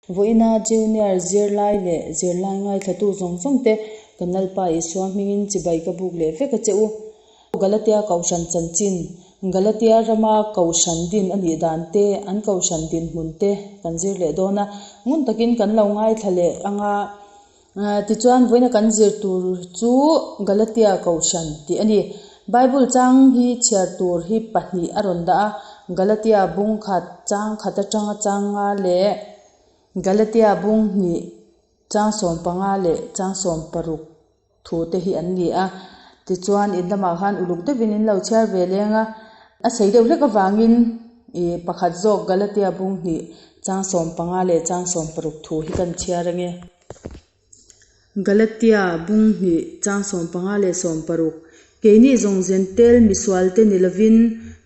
Vawiina Junior zirlai leh zirlai ngaithlatu zawng zawng te kan Lalpa Isua hmingin chibai ka buk leh vek a che u. Galatia Kohhran chanchin, Galatia rama Kohhran din a nih dan te, an Kohhran dinhmun te kan zir leh dawn a, ngun takin kan lo ngaithla leh ang a. Tichuan vawiina kan zir tur chu Galatia Kohhran tih a ni. Bible chang hi chhiar tur hi pahnih a rawn dah a, Galatia bung khat chang khat atanga chang nga leh Galatia bung hnih chang 15 leh chang 60 thu te hi an ni a. Tichuan in lamah khan uluk deuhin in lo chhiar ve leng a, a sei deuh hlek avangin ih pakhat zawk Galatia bung hnih chang 15 leh chang 60 thu hi kan chhiar ange. Galatia bung hnih chang 15 leh 60 Keini zawng Zentel misual te ni lovin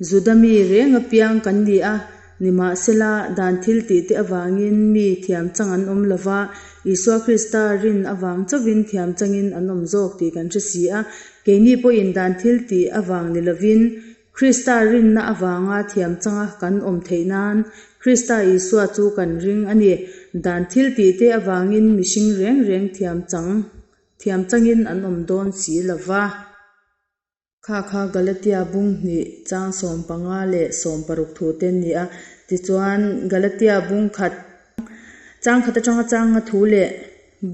Juda mi reng apiang kan ni a, nimahsela dan thil tih te avangin mi thiam chang an awm lova, Isua Krista rin avang chauhin thiam changin an awm zawk tih kan hre si a. Keini pawhin dan thil tih avang ni lovin Krista rinna avanga thiam changa kan awm theih nan Krista Isua chu kan ring a ni. Dan thil tihte avangin mihring reng reng thiam chang thiam changin an awm dawn si lo va. Kha kha Galatia bung hnih chang 15 leh 60 thu te an ni a. Tichuan Galatia bung khat chang khat atanga changa thu leh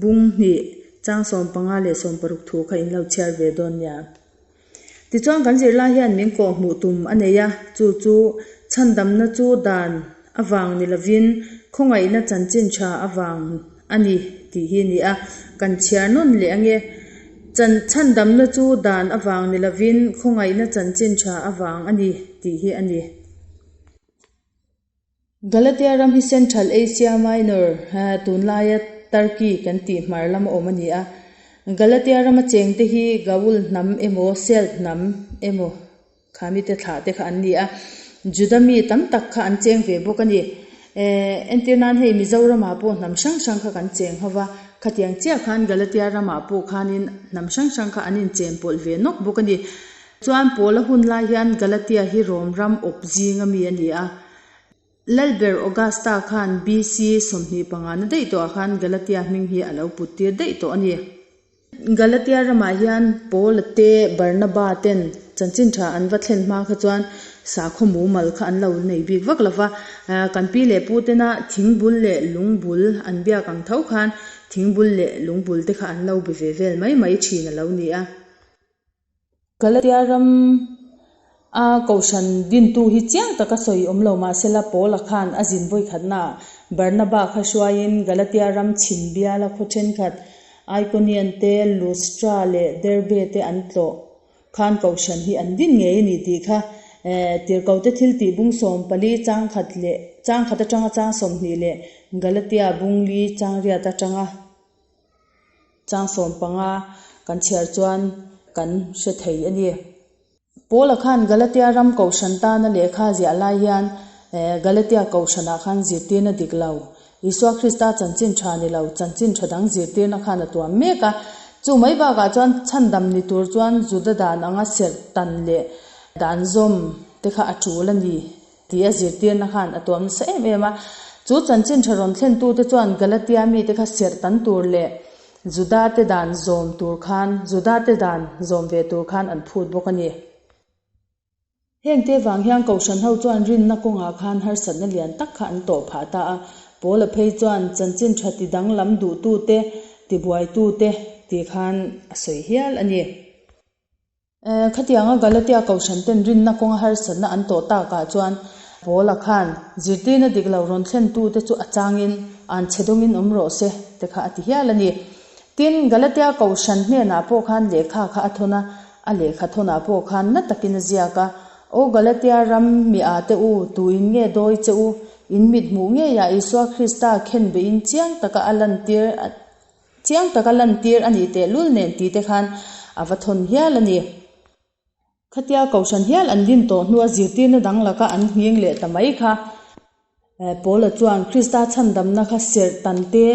bung hnih chang 15 leh 60 thu kha in lo chhiar ve dawn nia. Tichuan kan zirlai hian min kawh hmuh tum a nei a, chu chu chhandamna chu dan avang ni lovin khawngaihna chanchin tha avang a ni tih hi a ni a, kan chhiar nawn leh ange. Chan chhandamna chu dan avang ni lovin khawngaihna chanchin tha avang a ni tih hi a ni. Galatia ram hi Central Asia Minor, tunlaia Turkey kan tih hmar lama awm a ni a. Galatia rama chengte hi Gaul hnam emaw Celt hnam emaw kha mite thlah te kha an ni a. Juda mi tam tak kha an cheng ve bawk a ni. Entir nan hei Mizoramah pawh hnam hrang hrang kha kan cheng ho va, khatiang chiah khan Galatia ramah pawh khanin hnam hrang hrang kha an inchen pawlh ve nawk bawk a ni. Chuan Paula hun lai hian Galatia hi Rom ram awp zinga mi a ni a. Lalber Augusta khan BC 25 na daih tawhah khan Galatia hming hi a lo put tir daih tawh a ni. Galatia ramah hian Paula te Barnaba ten chanchin tha an va thlen hma kha chuan sakhaw mumal kha an lo nei bik vak lo va. Kan pi leh pu tena thingbul leh lungbul an biak ang tho khan thingbul leh lungbul te kha an lo be ve vel mai mai thin a lo ni a. Galatia ram a kohhran dintu hi chiang taka sawi awm lo mahsela Paula khan a zin vawikhatnaah Barnaba kha hruaiin Galatia ram chhim biala khaw thenkhat Iconian te, Lustra leh Derbe te an tlawh khan kohhran hi an din ngei a ni tih kha Tirhkote thiltih bung 14 chang khat leh chang khat atanga chang 20 leh Galatia bung li chang riat atanga Chang 15 kan chhiar chuan kan hre thei a ni. Paula khan Galatia ram kohhran tana lehkha ziah lai hian Galatia kohhranah khan zirtirna dik lo, Isua Krista chanchin tha ni lo, chanchin tha dang zirtirna khan a tuam mek a. Chu mai bakah chuan chhandam ni tur chuan Juda dan anga serh tan leh dan zawm te kha a tul a ni. Tih a zirtirna khan a tuam nasa em em a. Chu chanchin tha rawn thlentute chuan Galatia mite kha serh tan tur leh Judate dan zawm tur khan Judate dan zawm ve tur khan an phut bawk a ni. Hengte vang hian Kohhran ho chuan rinna kawngah khan harsatna lian tak kha an tawh phah ta a. Paula phei chuan chanchin tha ti danglam duhtute, tibuaitute tih khan a sawi hial a ni. Khatianga Galatia Kohhran ten rinna kawnga harsatna an tawh takah chuan Paula khan zirtirna dik lo rawn thlentute chu a changin an chhe dawngin awm rawh se te kha a ti hial a ni. Tin, Galatia Kohhran hnenah pawh khan lehkha kha a thawn a, a lehkha thawnah pawh khan na takin a ziak a, Aw Galatia ram mi a te u, tuin nge dawi che u? In mit hmuh ngeiah Isua Krista khenbeihin chiang taka a lantir Chiang taka lantir a nih tehlul nen tih te khan a va thawn hial a ni. Khatia Kohhran hial an din tawh hnua zirtirna dang laka an nghing leh ta mai kha. Paula chuan Krista chhandamna kha serh tan te,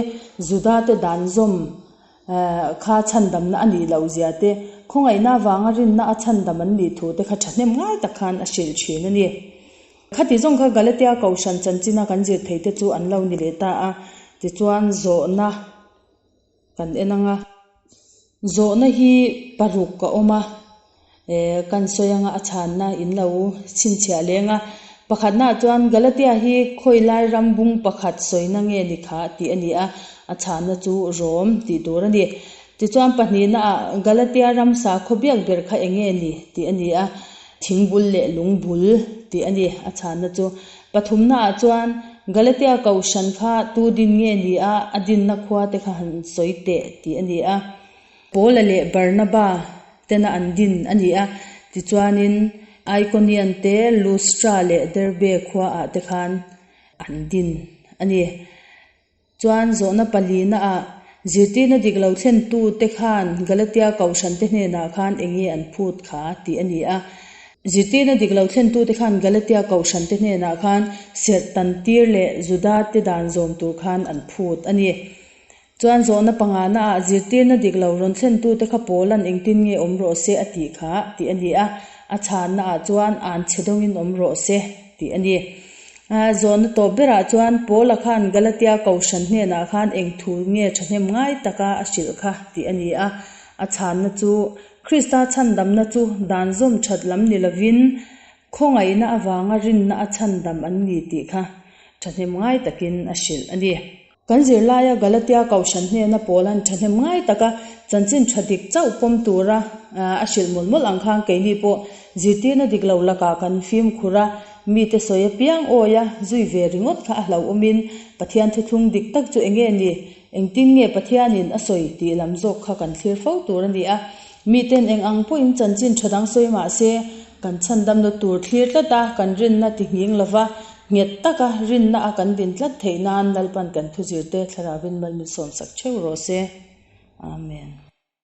Juda te dan zawm kha chhandamna a nih loh zia te, khawngaihna avanga rinna a chhandam an nih thu te kha thahnem ngai tak khan a hrilh thin a ni. Khati zawng kha Galatia Kohhran chanchina kan zir thei te chu an lo ni leh ta a. Tichuan zawhna kan en ang a. Zawhna hi paruk a awm a, kan sawi anga a chhanna in lo chhinchhiah leng a. Pakhatnaah chuan Galatia hi khawi lai ram bung pakhat sawina nge ni kha tih a ni a, a chhanna chu Rom tih tur a ni. Tichuan pahnihnaah Galatia ram sakhaw biak ber kha eng nge ni tih a ni a, thingbul leh lungbul tih a ni a chhanna chu. Pathumnaah chuan Galatia Kohhran kha tu din nge ni a, a dinna khua te kha han sawi teh tih a ni a. Paula leh Barnaba tena an din a ni a, tichuanin Ikonian te, Lustra leh Derbe khuaah te khan an din a ni. Chuan zawhna palinaah zirtirna dik lo thlentute khan Galatia Kohhrante hnenah khan eng nge an phut kha tih a ni a. Zirtirna dik lo thlentute khan Galatia Kohhrante hnenah khan serh tantir leh Judate dan zawm tur khan an phut a ni. Chuan zawhna panganaah zirtirna dik lo rawn thlentute kha Paulan engtin nge awm rawh se a tih kha tih a ni a. A chhannaah chuan an chhe dawngin awm rawh se tih a ni. Zawhna tawp berah chuan Paula khan Galatia Kohhran hnenah khan eng thu nge thahnem ngai taka a hrilh kha tih a ni a. A chhanna chu Krista chhandamna chu dan zawm that lam ni lovin khawngaihna avanga rinna a chhandam an ni tih kha thahnem ngai takin a hrilh a ni. Kan zirlaia Galatia Kohhran hnena Paula'n thahnem ngai taka chanchin tha dik chauh pawm tura a hrilh mawlh mawlh ang khan keini pawh zirtirna dik lo lakah kan fimkhur a, mite sawi apiang awi a zui ve ringawt kha a hlauhawmin Pathian thuthlung dik tak chu enge ni, engtin nge Pathianin a sawi tih lam zawk kha kan thlir fo tur a ni a. Miten eng ang pawhin chanchin tha dang sawi mah se, kan chhandamna tur thlir tlat a, kan rinna ti nghing lova, nghet taka rinna a kan din tlat theih nan Lalpan kan thuzirte Thlarauin mal min sawmsak theuh rawh se. Amen.